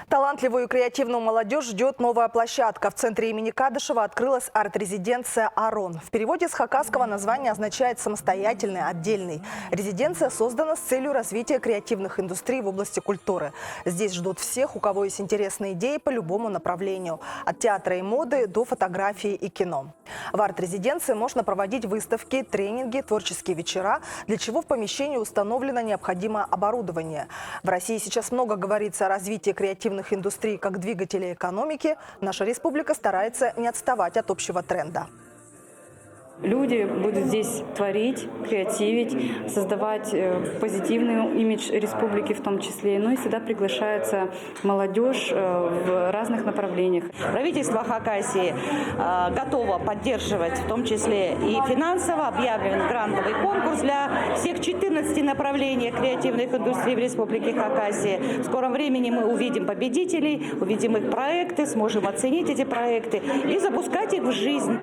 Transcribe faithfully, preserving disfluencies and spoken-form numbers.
Талантливую и креативную молодёжь ждёт новая площадка. В центре имени Кадышева открылась арт-резиденция «Арон». В переводе с хакасского название означает «самостоятельный», «отдельный». Резиденция создана с целью развития креативных индустрий в области культуры. Здесь ждут всех, у кого есть интересные идеи по любому направлению, от театра и моды до фотографии и кино. В арт-резиденции можно проводить выставки, тренинги, творческие вечера, для чего в помещении установлено необходимое оборудование. В России сейчас много говорится о развитии креативных индустрий как двигателе экономики. Наша республика старается не отставать от общего тренда. Люди будут здесь творить, креативить, создавать, э, позитивный имидж республики в том числе. Ну и сюда приглашается молодёжь, э, в разных направлениях. Правительство Хакасии, э, готово поддерживать, в том числе и финансово. Объявлен грантовый конкурс для всех четырнадцати направлений креативных индустрий в Республике Хакасия. В скором времени мы увидим победителей, увидим их проекты, сможем оценить эти проекты и запускать их в жизнь.